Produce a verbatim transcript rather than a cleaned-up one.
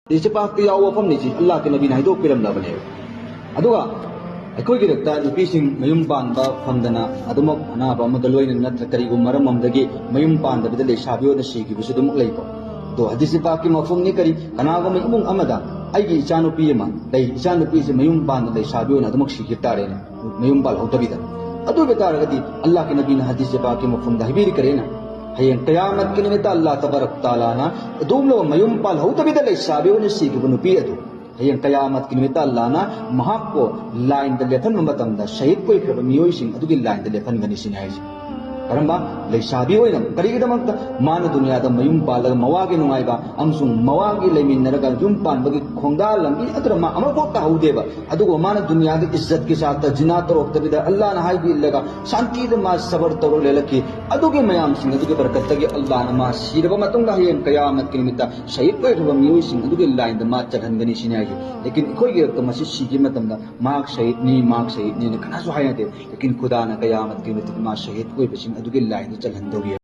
ꯍꯗꯤꯁ ꯄꯥꯛꯇ ꯌꯥꯎꯕ ꯋꯥꯐꯝꯅꯤ ꯁꯤ, ꯑꯜꯂꯥꯍꯀꯤ ꯅꯕꯤꯅ ꯍꯥꯏꯗꯣꯛꯄꯤꯔꯝꯂꯕꯅꯦꯕ꯫ ꯑꯗꯨꯒ ꯑꯩꯈꯣꯏꯒꯤ ꯔꯛꯇ ꯅꯨꯄꯤꯁꯤꯡ ꯃꯌꯨꯝ ꯄꯥꯟꯕ ꯐꯪꯗꯅ ꯑꯗꯨꯃꯛ ꯑꯅꯥꯕ ꯑꯃꯗ ꯂꯣꯏꯅꯅ ꯅꯠꯇ꯭ꯔ ꯀꯔꯤꯒꯨꯝꯕ ꯃꯔꯝ ꯑꯃꯗꯒꯤ ꯃꯌꯨꯝ ꯄꯥꯟꯗꯕꯤꯗ ꯂꯩꯁꯥꯕꯤ ꯑꯣꯏꯅ ꯁꯤꯈꯤꯕꯁꯨ ꯑꯗꯨꯃꯛ ꯂꯩꯀꯣ꯫ ꯑꯗꯣ ꯍꯗꯤꯁ ꯄꯥꯛꯀꯤ ꯃꯐꯍꯨꯝꯅꯤ ꯀꯔꯤ? ꯀꯅꯥꯒꯨꯝꯕ ꯏꯃꯨꯡ ꯑꯃꯗ ꯑꯩꯒꯤ ꯏꯆꯥꯅꯨꯄꯤ ꯑꯃ ꯂꯩ, ꯏꯆꯥꯅꯨꯄꯤꯁꯦ ꯃꯌꯨꯝ ꯄꯥꯟꯗ ꯂꯩꯁꯥꯕꯤ ꯑꯣꯏꯅ ꯑꯗꯨꯃꯛ ꯁꯤꯈꯤꯕ ꯇꯥꯔꯦꯅꯦ, ꯃꯌꯨꯝ ꯄꯥꯜꯍꯧꯗꯕꯤꯗ꯫ ꯑꯗꯨ ꯑꯣꯏꯕ ꯇꯥꯔꯒꯗꯤ ꯑꯜꯂꯥꯍꯀꯤ ꯅꯕꯤꯅ ꯍꯗꯤꯁ ꯄꯥꯛꯀꯤ ꯃꯐꯍꯨꯝꯗ ꯍꯥꯏꯕꯤꯔꯤ ꯀꯔꯤꯅ? ꯍꯌꯦꯡ ꯀꯌꯥꯃꯠꯀꯤ ꯅꯨꯃꯤꯠꯇ ꯑꯜꯂꯥꯍ ꯇꯕꯥꯔꯛ ꯇꯥꯂꯥꯅ ꯑꯗꯨꯒꯨꯝꯂꯕ ꯃꯌꯨꯝ ꯄꯥꯜꯍꯧꯗꯕꯤꯗ ꯂꯩꯁꯥꯕꯤ ꯑꯣꯏꯅ ꯁꯤꯈꯤꯕ ꯅꯨꯄꯤ ꯑꯗꯨ ꯍꯌꯦꯡ ꯀꯌꯥꯃꯠꯀꯤ ꯅꯨꯃꯤꯠꯇ ꯑꯜꯂꯥꯍꯅ ꯃꯍꯥꯛꯄꯨ ꯂꯥꯏꯟꯗ ꯂꯦꯞꯍꯟꯕ ꯃꯇꯝꯗ ꯁꯍꯤꯗ ꯑꯣꯏꯈ꯭ꯔꯕ ꯃꯤꯑꯣꯏꯁꯤꯡ ꯑꯗꯨꯒꯤ ꯂꯥꯏꯟꯗ ꯂꯦꯞꯍꯟꯒꯅꯤ ꯁꯤꯅꯤ ꯍꯥꯏꯁꯦ꯫ ꯀꯔꯝꯕ? ꯂꯩꯁꯥꯕꯤ ꯑꯣꯏꯅ꯫ ꯀꯔꯤꯒꯤꯗꯃꯛꯇ? ꯃꯥꯅ ꯗꯨꯅꯤꯌꯥꯗ ꯃꯌꯨꯝ ꯄꯥꯜꯂꯒ ꯃꯋꯥꯒꯤ ꯅꯨꯡꯉꯥꯏꯕ ꯑꯃꯁꯨꯡ ꯃꯋꯥꯒꯤ ꯂꯩꯃꯤꯟꯅꯔꯒ ꯌꯨꯝ ꯄꯥꯟꯕꯒꯤ ꯈꯣꯡꯗꯥ ꯂꯝꯕꯤ ꯑꯗꯨꯗ ꯃꯥ ꯑꯃꯐꯥꯎ ꯇꯥꯍꯧꯗꯦꯕ꯫ ꯑꯗꯨꯒ ꯃꯥꯅ ꯗꯨꯅꯤꯌꯥꯒꯤ ꯏꯖꯠꯀꯤ ꯁꯥꯠꯇ ꯖꯤꯅꯥ ꯇꯧꯔꯛꯇꯕꯤꯗ ꯑꯜꯂꯥꯍꯅ ꯍꯥꯏꯕ ꯏꯜꯂꯒ ꯁꯥꯟꯇꯤꯗ ꯃꯥ ꯁꯕꯔ ꯇꯧꯔ ꯂꯩꯂꯛꯈꯤ꯫ ꯑꯗꯨꯒꯤ ꯃꯌꯥꯝꯁꯤꯡ ꯑꯗꯨꯒꯤ ꯕꯔꯀꯠꯇꯒꯤ ꯑꯜꯂꯥꯍꯅ ꯃꯥ ꯁꯤꯔꯕ ꯃꯇꯨꯡꯗ ꯍꯌꯦꯡ ꯀꯌꯥꯃꯠꯀꯤ ꯅꯨꯃꯤꯠꯇ ꯁꯍꯤꯗ ꯑꯣꯏꯈ꯭ꯔꯕ ꯃꯤꯑꯣꯏꯁꯤꯡ ꯑꯗꯨꯒꯤ ꯂꯥꯏꯟꯗ ꯃꯥ ꯆꯠꯍꯟꯒꯅꯤ ꯁꯤꯅꯤ ꯍꯥꯏꯁꯦ꯫ ꯂꯦꯀꯤꯟ ꯑꯩꯈꯣꯏꯒꯤ ꯔꯛꯇ ꯃꯁꯤ ꯁꯤꯈꯤꯕ ꯃꯇꯝꯗ ꯃꯍꯥꯛ ꯁꯍꯤꯗꯅꯤ, ꯃꯍꯥꯛ ꯁꯍꯤꯗꯅꯤꯅ ꯀꯅꯥꯁꯨ ꯍꯥꯏꯅꯗꯦ꯫ ꯂꯦꯀꯤꯟ ꯈꯨꯗꯥꯅ ꯀꯌꯥꯃꯠꯀꯤ ꯅꯨꯃꯤꯠꯇꯗꯤ ꯃꯥ ꯁꯍꯤꯗ ꯑꯣꯏꯕꯁꯤꯡ ꯑꯗꯨꯒꯤ ꯂꯥꯏꯟꯗ ꯆꯠꯍꯟꯗꯧꯔꯤ꯫